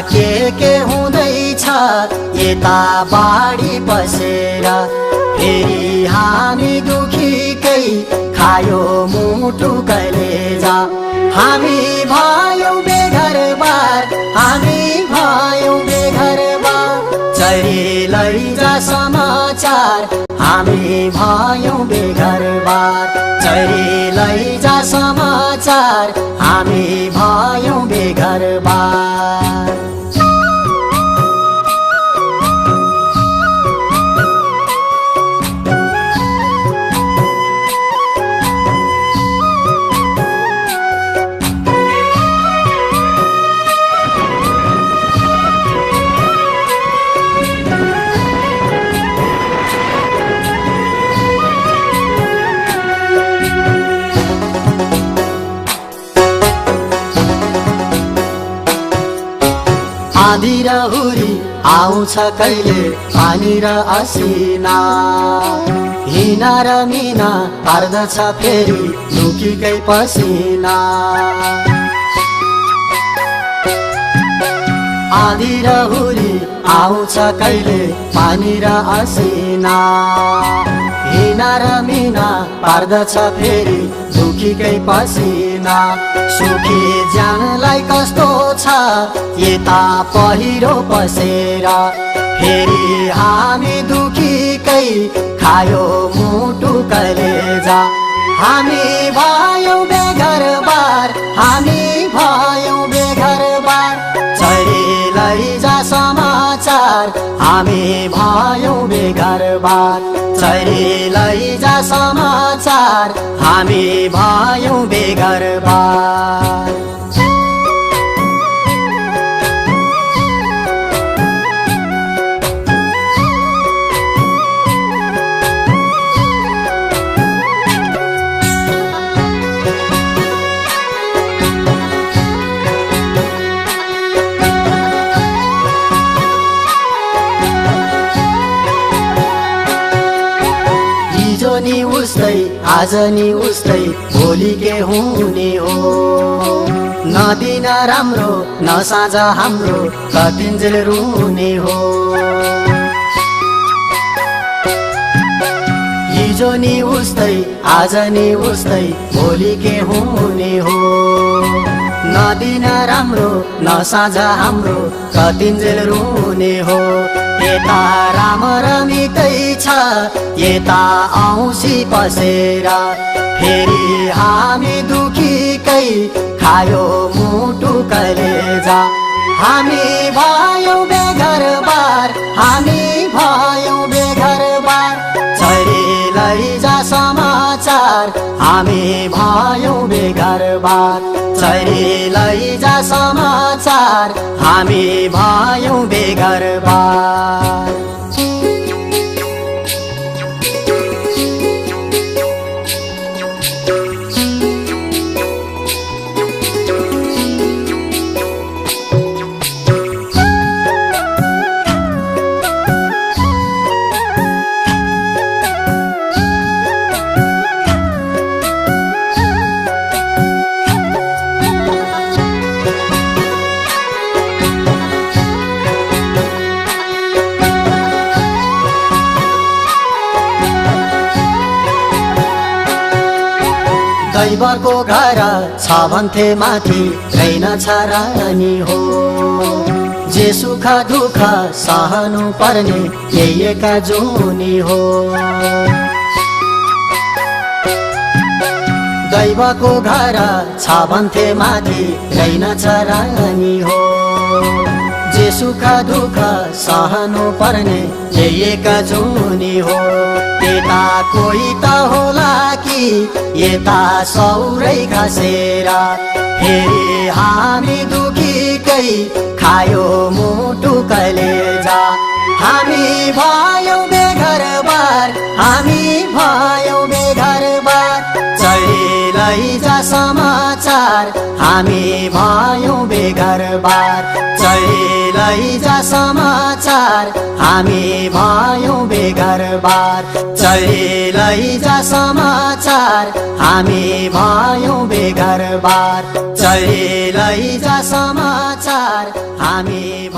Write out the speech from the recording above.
के हुँदैछ यता बाढी बसेर, फेरि हामी दुखीकै खायो मुटु कलेजा। हामी भयौं बेघरबार, हामी भयौं बेघरबार, चरी लैजा समाचार, हामी भयौं बेघरबार, चरी लैजा समाचार, हामी भयौं बेघरबार। आँधी र हुरी आउँछ कहिले, पानी र असिना, हिना र मिना पर्दछ फेरि दुखीकै पसिना। आँधी र हुरी आउँछ कहिले, पानी र असिना, हिना र मिना पर्दछ फेरि दुखीकै पसिना। सुखी ज्यानलाई कस्तो छ यता पहिरो पसेर, फेरि हामी दुखीकै खायो मुटु कलेजा। हामी भयौं बेघरबार, हामी भयौं बेघरबार, चरी लैजा समाचार, हामी भयौं बेघरबार, चरी लैजा समाचार, हामी भयौं बेघरबार। नि उस्तै आज नि उस्तै, भोलि के हुने हो। नदिन राम्रो न साँझ हाम्रो, कतिन्जेल रुने हो। हिजो नि उस्तै आज नि उस्तै, भोलि के हुने हो। नदिन राम्रो न साँझ हाम्रो, कतिन्जेल रुने हो। यता राम रमितै छ यता औँसी पसेर, फेरि हामी दुखीकै खायो मुटु कलेजा। हामी भयौं बेघरबार, हामी भयौं बेघरबार, चरी लैजा समाचार, हामी भयौं बेघरबार, चरी लैजा समाचार, हामी भयौं बेघरबार। दैवको घर छ भन्थे माथि, रहेनछ रानी हो। जे सुख दुःख सहनु पर्ने, यही एका जुनी हो। दैवको घर छ भन्थे माथि, रहेनछ रानी हो। जे सुख दुःख सहनु पर्ने, यही एका जुनी हो। यता कोही त होला कि यता सौरै खसेर, फेरि हामी दुखीकै खायो मुटु कलेजा। हामी भयौं बेघरबार, हामी भयौं बेघरबार, चरी लैजा समाचार, हामी भयौं बेघरबार, चरी लैजा समाचार, हामी भयौं बेघरबार, चरी लैजा समाचार, हामी भयौं बेघरबार, चरी लैजा समाचार। संसार हामी